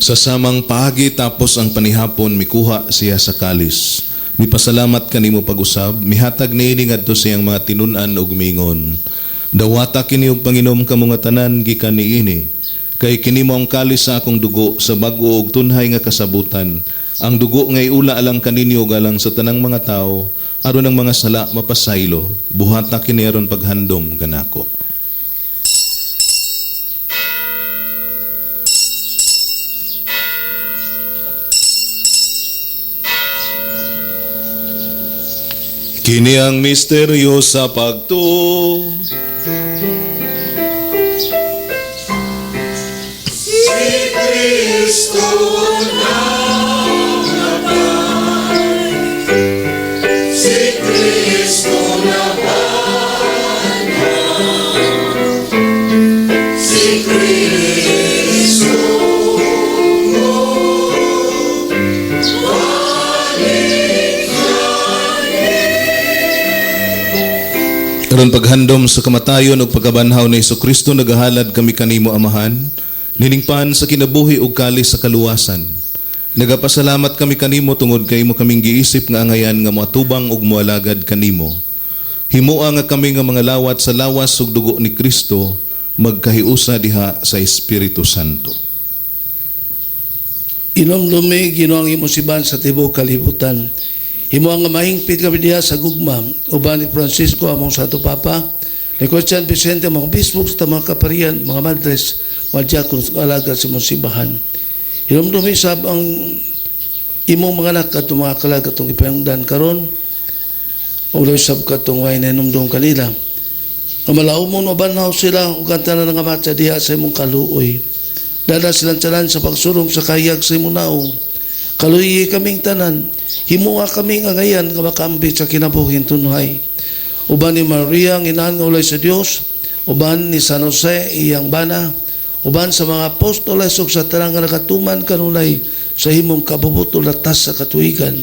Sa samang paagi tapos ang panihapon, mikuha siya sa kalis. Mipasalamat kanimo pag-usab, mihatag niini ngadto sa iyang mga tinun-an ug mingon. Dawata kini og panginom kamo nga tanan gikan niini. Kay kini mao ang kalis sa akong dugo sa bag-o ug tunhay nga kasabutan. Ang dugo nga iula alang kaninyo ug alang sa tanang mga tawo, aron ang mga sala mapasaylo. Buhata kini aron paghandom kanako. Kini ang misteryo sa pagtuo. Si Kristo na Aron paghandom sa kamatayon ug pagkabanhaw ni Kristo, nagahalad kami kanimo, Amahan, niningpan sa kinabuhi ug kalis sa kaluwasan. Nagapasalamat kami kanimo tungod kay imo kaming giisip nga angayan nga moatubang ug moalagad kanimo. Himoa nga kami nga mga lawat sa lawas ug dugo ni Kristo magkahiusa diha sa Espiritu Santo. Hinumdumi, Ginoo, ang imong simbahan sa tibuok kalibutan. Himoa nga mahingpit kami diha sa gugma uban ni Francisco among Santo Papa, ni Christian Vicente, mga bispo sa mga kaparian, mga madres, mga diakonos, alagad sa imong simbahan. Hinumdumi sab ang imong mga anak katong mga kalag katong ipanungdan karon, ug labi sab katong way nahinumdum kanila. Nga malaumon mabanhaw sila ug ang tanan nga matya diha sa imong kaluoy. Dala silang tiyanan sa pagsulong sa kahiyag sa imong naong. Kaluyi kaming tanan, himoa kaming angayan nga makaambit sa kinabuhing tunhay. Uban ni Maria ang inahan nga ulay sa Dios, uban ni San Jose iyang bana, uban sa mga apostoles ug sa tanan nga nakatuman kanunay sa imong kabubuto latas sa katuigan.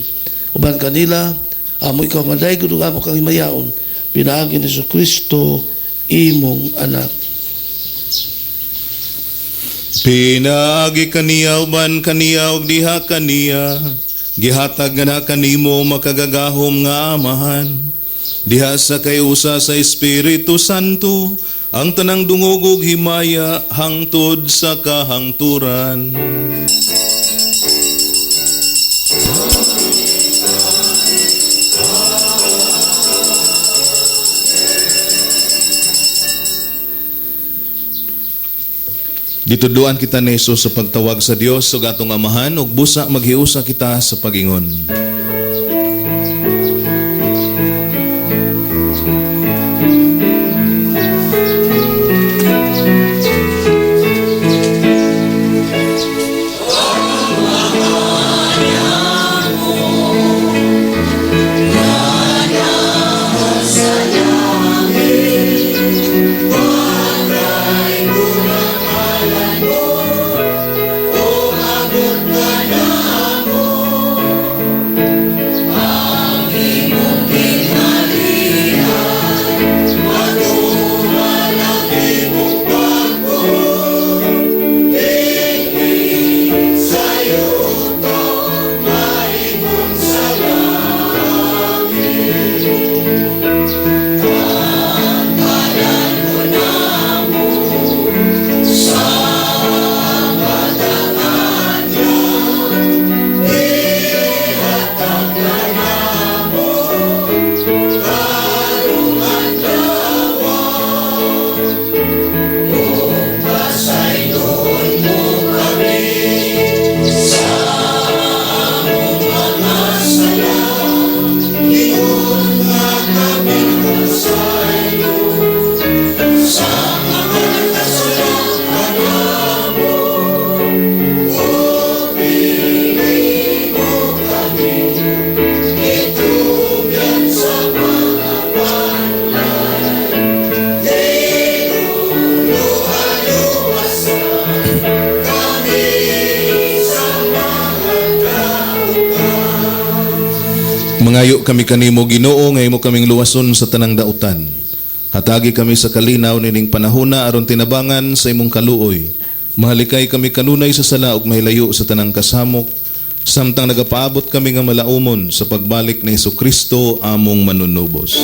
Uban kanila, amo ikaw madaygon ug amo kang himayaon, pinaagi ni Kristo imong anak. Pinaagi kaniya uban kaniya ug diha kaniya, gihatag nga na kanimo makagagahom nga Amahan, diha sa kayusa sa Espiritu Santo, ang tanang dungog ug himaya hangtod sa kahangturan. Gitudloan kita ni Jesus sa pagtawag sa Dios ug atong Amahan ug busa maghiusa kita sa pagingon. Mangayo kami kanimo, Ginoo, nga imo kaming luwason sa tanang dautan. Hatagi kami sa kalinaw nining panahona aron tinabangan sa imong kaluoy. Mahalikay kami kanunay sa sala ug mahilayo sa tanang kasamok, samtang nagapaabot kami nga malaumon sa pagbalik ni Kristo among manunubos.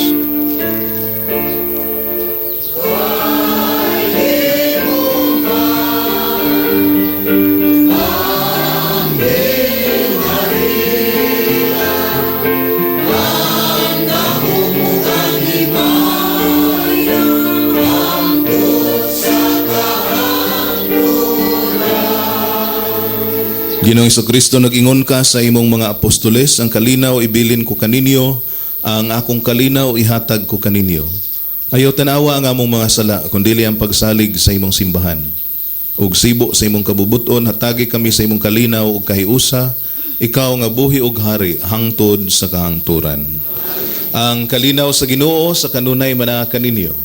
Ginoong Kristo, nag-ingon ka sa imong mga apostoles, "Ang kalinaw ibilin ko kaninyo, ang akong kalinaw ihatag ko kaninyo." Ayaw tanawa ang among mga sala, kundili ang pagsalig sa imong simbahan. Ug sibo sa imong kabubuton, hatagi kami sa imong kalinaw ug kahiusa, ikaw nga buhi ug hari hangtod sa kahangturan. Ang kalinaw sa Ginoo sa kanunay manaa kaninyo.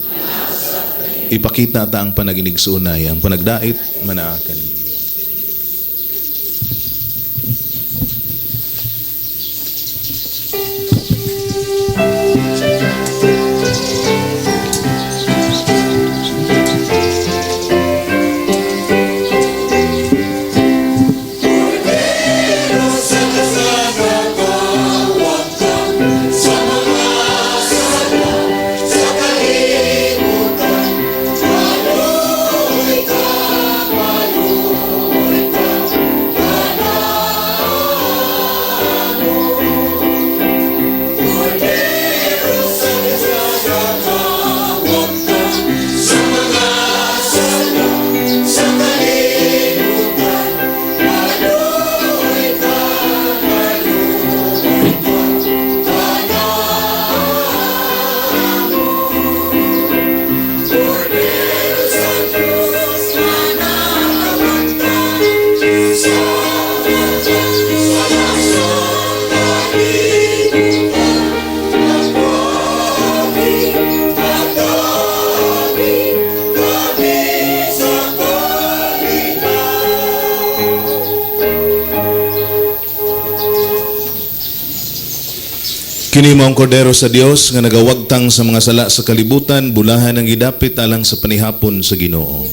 Ipakita ta ang panaginigsuonay, ang panagdait manaa kaninyo. Kini mao ang kordero sa Dios nga nagawagtang sa mga sala sa kalibutan, bulahan ang gidapit alang sa panihapon sa Ginoo.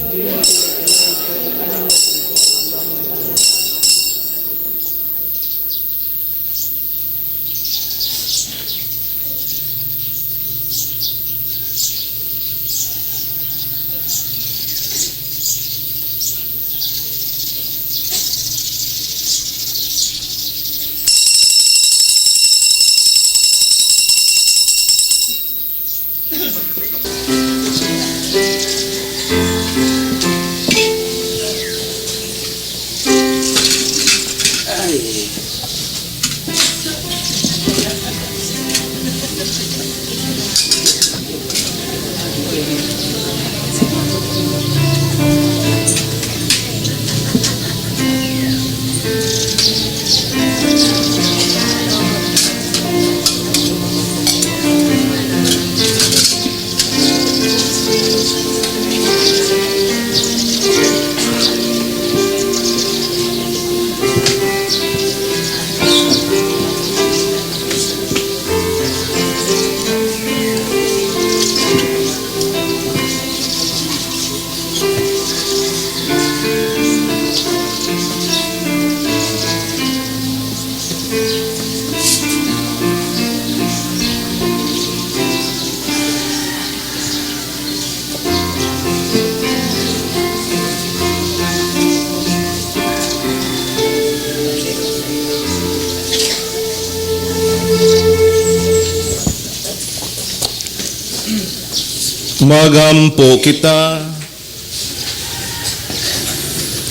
Magampo kita.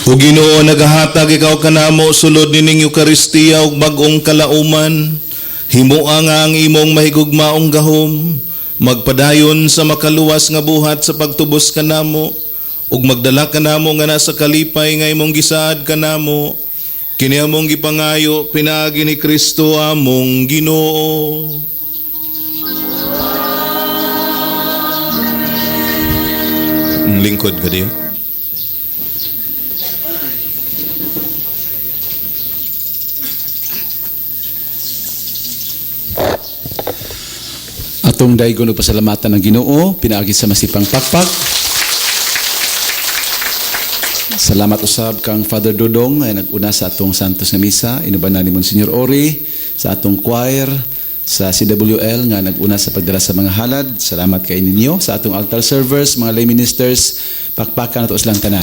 O Ginoo, nagahatag ikaw kanamo sulod nining Eukaristiya ug bag-ong kalauman. Himoa nga ang imong mahigugmaong gahom, magpadayon sa makaluwas nga buhat sa pagtubos kanamo, ug magdala kanamo nga nasa kalipay nga imong gisaad kanamo. Kini among gipangayo pinaagi ni Kristo among Ginoo. Lingkod ka diyo. Atong daygon og pasalamatan ang Ginoo pinaagi sa masipang pakpak. Salamat usab kang Father Dodong ay nag-una sa atong Santos nga Misa, inubanan ni Monsignor Ori, sa atong choir, sa CWL nga nag-una sa pagdala sa mga halad. Salamat kay ninyo sa atong altar servers, mga lay ministers, pakpakan nato silang tanan.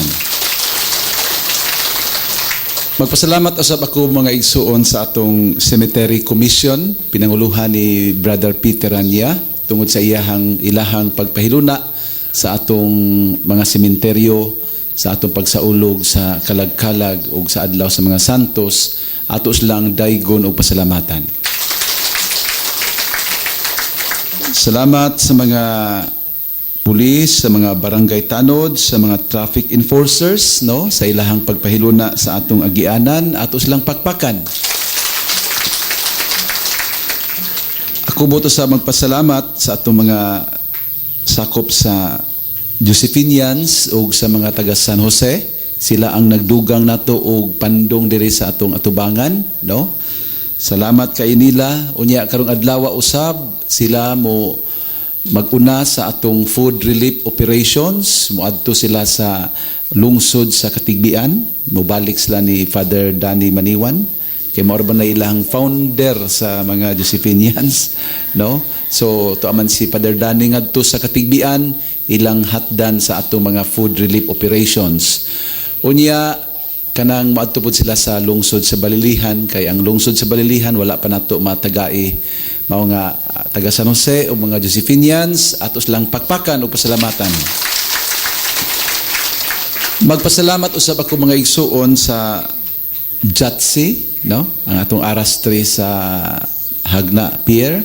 Magpasalamat usab ako mga igsuon sa atong Cemetery Commission, pinanguluhan ni Brother Peter Anya, tungod sa ilahang pagpahiluna sa atong mga sementeryo, sa atong pagsaulog sa kalagkalag ug sa adlaw sa mga santos, ato silang daygon og pasalamatan. Salamat sa mga pulis, sa mga barangay tanod, sa mga traffic enforcers, no, sa ilahang pagpahiluna sa atong agianan, ato silang pakpakan. Ako boto sa magpasalamat sa atong mga sakop sa Josephinians ug sa mga taga San Jose. Sila ang nagdugang nato og pandong diri sa atong atubangan, no? Salamat kay nila. Unya karong adlaw usab sila mo maguna sa atong food relief operations. Moadto sila sa lungsod sa Katigbian. Mobalik sila ni Father Danny Maniwan kay mao ba na ilang founder sa mga Josephinians, no? So tuaman si Father Danny ngadto sa Katigbian, ilang hatdan sa atong mga food relief operations. Unya kanang moadto pud sila sa lungsod sa Balilihan, kay ang lungsod sa Balilihan wala pa nato matagai. Mao nga taga San Jose o mga Josephinians, ato silang pakpakan ug pasalamatan. Magpasalamat usab ako mga igsuon sa Jatsi, no? Ang atong arastre sa Hagna Pier,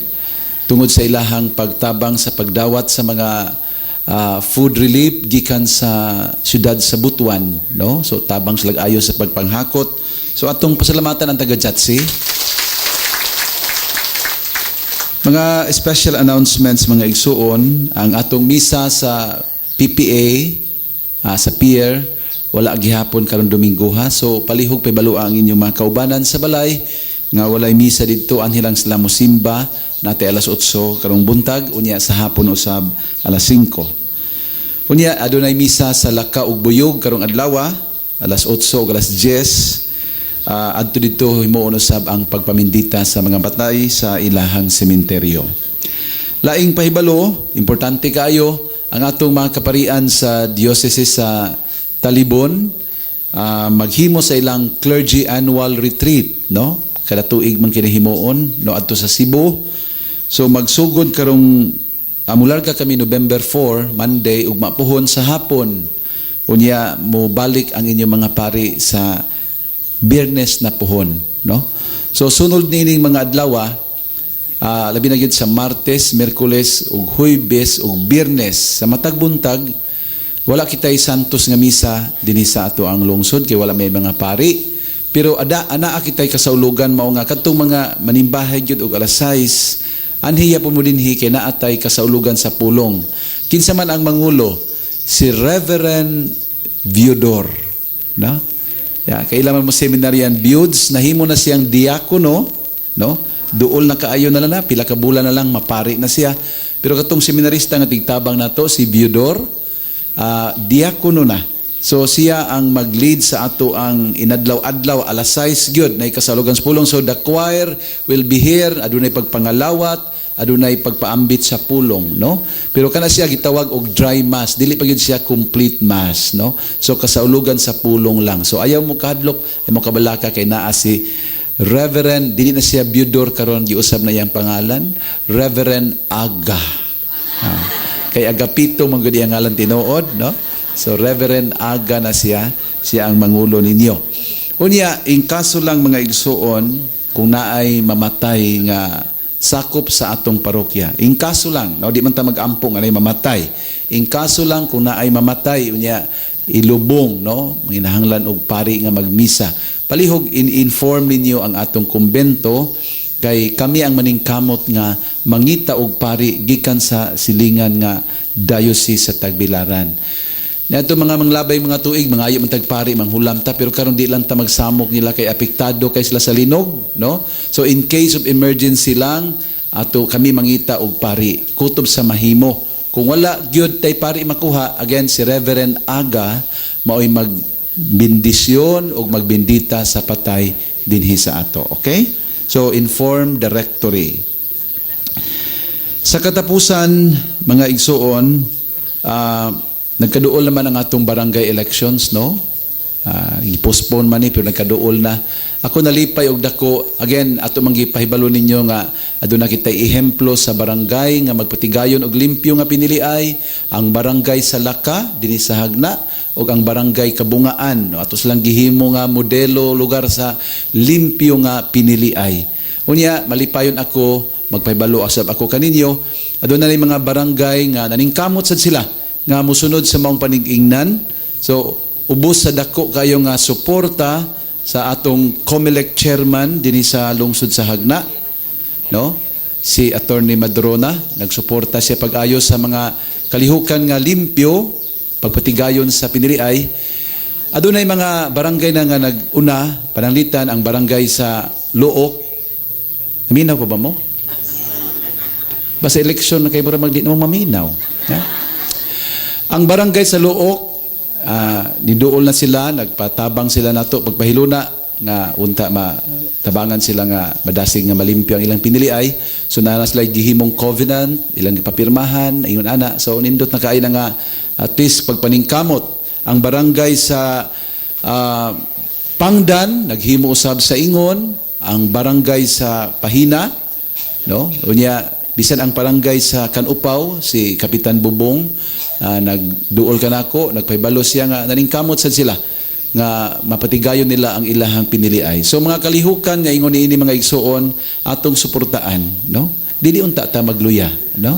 tungod sa ilahang pagtabang sa pagdawat sa mga food relief gikan sa siyudad sa Butuan, no? So tabang sila ayo sa pagpanghakot. So atong pasalamatan ang taga Jatsi. Mga special announcements mga igsuon, ang atong misa sa PPA sa pier wala gihapon karon Domingo ha. So palihog pay balua ang inyong mga kaubanan sa balay nga walay misa didto, anhi lang sila mosimba natay alas 8 karong buntag, unya sa hapon usab alas 5. Unya adunay misa sa Laka ug Buyog karong adlaw alas 8 ug alas 10. Adto didto himuon usab ang pagpamindita sa mga patay sa ilahang sementeryo. Laing pahibalo, importante kaayo ang atong mga kaparian sa diocese sa Talibon maghimo sa ilang clergy annual retreat, no? Kada tuig man kini himuon, no, adto sa Cebu. So magsugod karong mularga kami November 4, Monday, ug mapuhon sa hapon. Unya mo balik ang inyong mga pari sa Biyernes na puhon, no? So sunod nining mga adlaw, labi na gyud sa Martes, Miyerkules ug Huwebes ug Biyernes sa matag buntag wala kitay Santos nga misa dinhi sa ato ang lungsod kay wala may mga pari. Pero ada anaa kitay kasaulugan, mao nga kadtong mga manimbahay gyud og alas 6, anhiya po mo dinhi kay naatay kasaulugan sa pulong. Kinsa man ang mangulo? Si Reverend Viodor, no? Ya, kailangan mo seminarian Budes, nahimo na siyang diakono, no? Duol na kaayo na lang na, pila ka bulan na lang mapari na siya. Pero katong seminarista nga tigtabang nato si Viodor, diakono na. So siya ang mag-lead sa ato ang inadlaw-adlaw alas 6 gyud na ikasalugan sa pulong. So the choir will be here, adunay pagpangalawat, adunay pagpaambit sa pulong, no? Pero kana siya gitawag og dry mass, dili pa gyud siya complete mass, no? So kasaulugan sa pulong lang. So ayaw mo kahadlok, ayaw mo kabalaka kay naa si Reverend, dili na siya Budor karon, giusab na iyang pangalan, Reverend Aga. Kay Agapito man gud iyang ngalan tinuod, no? So Reverend Aga na siya, siya ang mangulo ninyo. Unya, in kaso lang mga igsuon, kung naay mamatay nga sakop sa atong parokya. In kaso lang, no, di man ta mag-ampo nga naay mamatay. In kaso lang kung naay mamatay, unya ilubong, no, manginahanglan og pari nga magmisa. Palihog in-inform ninyo ang atong kumbento kay kami ang maningkamot nga mangita og pari gikan sa silingan nga diocese sa Tagbilaran. Niadto mga manglabay mga tuig, mga ayo man tagpari, manghulam ta, pero karon di lang ta magsamok nila kay apektado kay sila sa linog, no? So in case of emergency lang, ato kami mangita og pari, kutob sa mahimo. Kung wala gyud tay pari makuha, again si Reverend Aga maoy magbindisyon og magbindita sa patay dinhi sa ato, okay? So inform the rectory. Sa katapusan, mga igsuon, nagkaduol naman ang atong barangay elections, no? I-postpone man ni pero nagkaduol na. Ako nalipay og dako. Again, ato man gipahibalo ninyo nga aduna kitay ehemplo sa barangay nga magpatigayon og limpyo nga piniliay, ang barangay sa Laka dinhi sa Jagna ug ang barangay Kabungaan. No, ato silang gihimo nga modelo lugar sa limpyo nga piniliay. Unya, malipayon ako magpahibalo asab ako kaninyo. Aduna na mga barangay nga naningkamot sad sila nga musunod sa maong panigingnan. So ubos sa dako kayo nga suporta sa atong COMELEC chairman dinhi sa lungsod sa Jagna, no? Si Attorney Madrona, nagsuporta siya pag-ayo sa mga kalihukan nga limpyo, pagpatigayon sa piniliay. Adunay mga barangay na nga nag-una, pananglitan ang barangay sa Looc. Naminaw pa ba mo? Basta eleksyon na kayo mura magdi na mo maminaw. Ha? Ang barangay sa Looc, niduol na sila, nagpatabang sila nato pagpahiluna nga unta matabangan sila nga madasig nga malimpyo ang ilang piniliay. So naa na sila gihimong covenant, ilang gipapirmahan, ingon ana. So nindot na kaayo na nga at least pagpaningkamot ang barangay sa Pangdan naghimo usab sa ingon, ang barangay sa Pahina, no? Unya bisan ang barangay sa Kanupaw, si Kapitan Bubong, nagduol kanako, nagpahibalo siya nga naningkamot sad sila nga mapatigayon nila ang ilahang piniliay. So mga kalihukan nga ingon niini mga igsuon, atong suportaan, no? Dili unta ta magluya, no?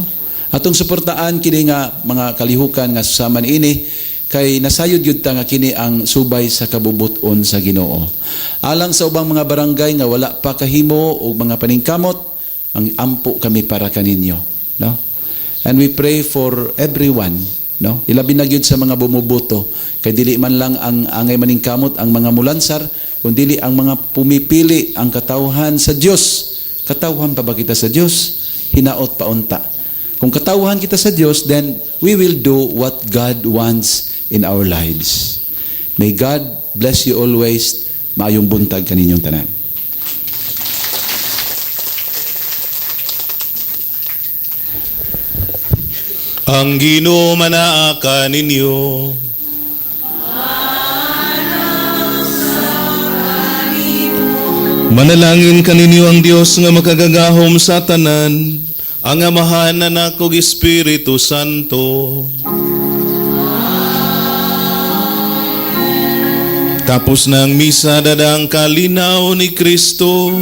Atong suportaan kini nga mga kalihukan nga susaman ini kay nasayod gyud ta nga kini ang subay sa kabubut-on sa Ginoo. Alang sa ubang mga barangay nga wala pa kahimo og mga paningkamot, ang ampo kami para kaninyo, no? And we pray for everyone, no? Ilabi na gyud sa mga bumuboto kay dili man lang ang angay maningkamot ang mga mulansar, kun dili ang mga pumipili, ang katawhan sa Dios. Katawhan pa ba kita sa Dios? Hinaot paunta. Kung katawhan kita sa Dios, then we will do what God wants in our lives. May God bless you always. Maayong buntag kaninyong tanan. Ang Ginoo manaa kaninyo. Manalangin kaninyo ang Dios nga makagagahom sa tanan, ang Amahan, Anak ug Espiritu Santo. Tapos ng misa, dadang kalinaw ni Kristo.